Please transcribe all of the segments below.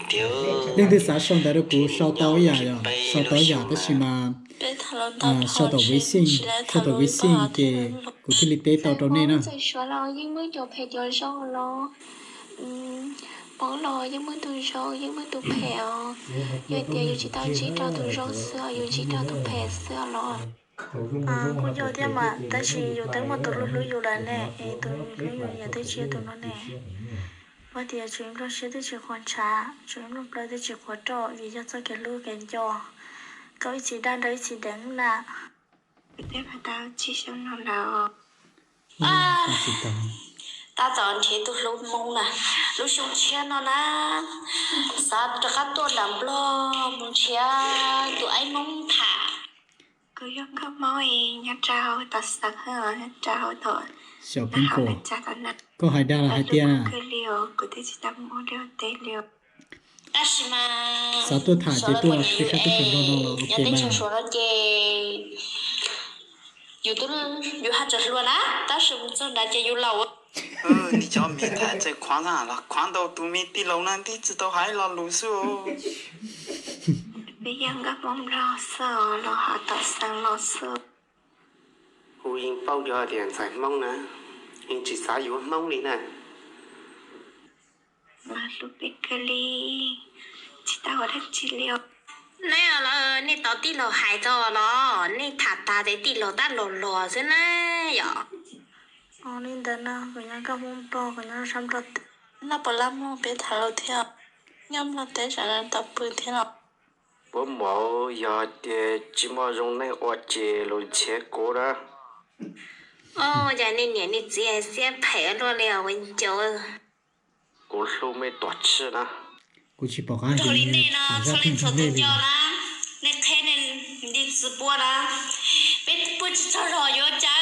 Leej twg xav sau ntawv rau kuv sau tau ib yam yom, sau tau ib yam tab sis mas sau tom Weixin, sau tom Weixin ces kuv thiaj li teb tau rau nej na. Poob los yeej muaj tus zoo os, yus tsis tau ntsib rau tus zoo xwb os, yus ntsib rau tus phem xwb os los. Kuj yog thiab mas, tab sis yus twb muaj tus hlub hlub yus lawm ne, es tus hlub yus yam twb tsis yog tus no ne. Ua tias tseem nplooj siab twb tsis quav ntshav, tseem nplooj plawv twb tsis quav roj, vim yog txoj kev hlub kev nco. Koj ib txhis daj nrog ib txhis deev na. Tab tom nrhiav tus hlub Hmoob na, lub xyoo tshiab no na, xav rov qab tuaj nram Nplog mus nrhiav tus aib Hmoob tham. Kuv yog nkauj Hmoob es nyob rau hauv tom Xeev Khuam, nyob rau hauv tom Xeev Khuam. Koj hais dag los hais tiag na? Tab sis mas xav tuaj tham ces tuaj, peb sab teb chaws Nplog no los ok mas. Yus twb, yus haj tseem hluas na, tab sis mus txog nrad ces yus laus. Nim cov me tham txawm khuav na los khuav ntau tus me tij laus na twb tsis tau hais lo lus xwb. Peb yog nkauj Hmoob Nplog xwb os, los hais tom Xeev los xwb. Kuv yeej paub cov tias ntxhais Hmoob na, yeej tsis xav yuav Hmoob li na. Mas hlub peb kawg li, tsis tau ua dab tsi li os. Nej, nej tau tij laus hais tau los, nej tham tas ces tij laus tab los los xwb na yom. Li ntawd no kuv nyob nkauj Hmoob Nplog, kuv nyob sab Nplog teb. Noj puas lab mloog peb tham lus thiab, nyob Nplog teb sawv daws tau pw thiab los. Puab mov yog tias tsis muaj zoo nej ua ces lus nrhiav kuv na. Ua cas nej niam nej txiv xiab phem luaj li os ua ncaus. Kuv hlub mej tom tshij na. Kuv tsis pom qab hais tias nej tham zaj twg nrog nej li. Nej qheb nej nti txiv puab na, peb puab tsis tsaug zog yuav cas.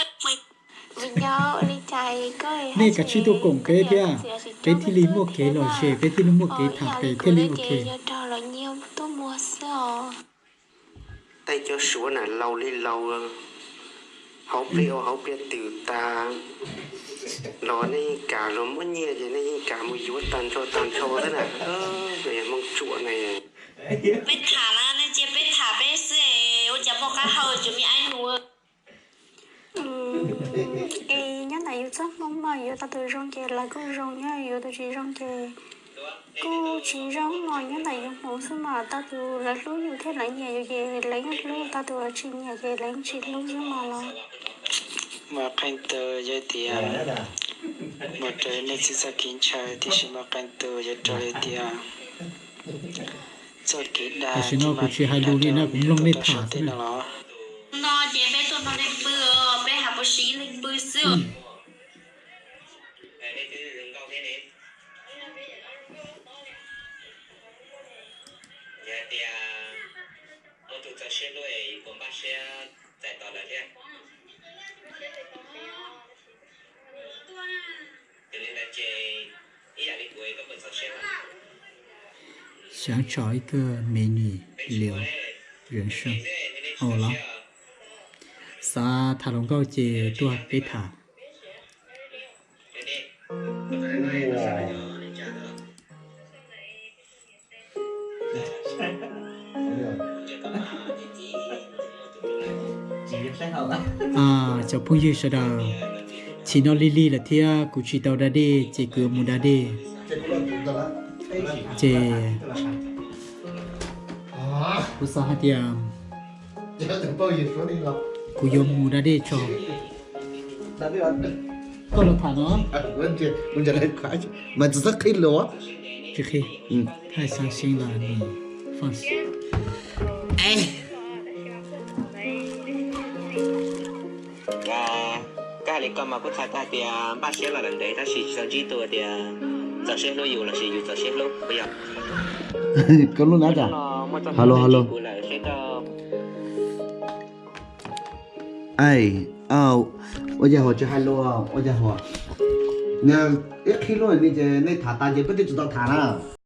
Nej kav tsij tuaj koom peb thiab, peb thiaj li muaj kev lom zem, peb thiaj li muaj kev tham pem thiaj li ok. Tej cov Suav na laus li laus, hauv pliaj ua hauv pliaj twm tas los nej yeej kam, luag muab nyiaj ces nej yeej kam mus yuav tag nrho tag nrho xwb na. Yog Hmoob Tsuam ne. Peb tham na, nej cia peb tham peb xwb, ua cas muaj qab hau tsuas me aib nus. Es nyob ntawm yus txoj hmoo mas yuav tau tus zoo ces lawv kuj zoo, nyob yus tus tsis zoo ces kuj tsis zoo os. Nyob ntawm yus hmoov xwb mas tau tus lawv hlub yus thiab lawv nyiam yus ces lawv yeej hlub, tau tus tsis nyiam ces lawv yeej tsis hlub xwb mas los. Mas qee tus yog tias mus raws nej txhij txoj kev ntshaw, tiam sis mas qee tus yuav raws li tias txoj kev dag. Tam sim no kuv tsis hais lus li na, kuv mloog nej tham xwb na. No ces peb tuaj nrog nej pw, peb hais puas siv ib leeg pw xwb. Yog tias muaj tus txaus siab hlub es puas npaj siab txais tos lawm thiab? Yog li ntawd ces ib yam li kuv, koj puas txaus siab? 想找一个美女聊人生。 Xav tham hluas nkauj ces tuaj peb tham. Cov phooj ywg sawv daws, chim no lig lig lawm thiab kuv tsis tau da dej ces kuv yuav mus da dej. Ces kuv xav hais tias kuv yuav mus da dej tso. Koj los tham no. Mas tsis txhob qhib los. Tsis qhib. Thaij xav xeeb los. Koj hais li ko mas kuj txhais tau hais tias npaj siab los lawm ntev tab sis tsis tau ntsib tus tias txaus siab hlub yus lossis yus txaus siab hlub puas yog? Koj lub nab tas. Halo, halo. Ai, ua cas ho tsis hais lus, ua cas ho? Ib qhib lub ni ces nej tham tas ces peb twb tsis tau tham na.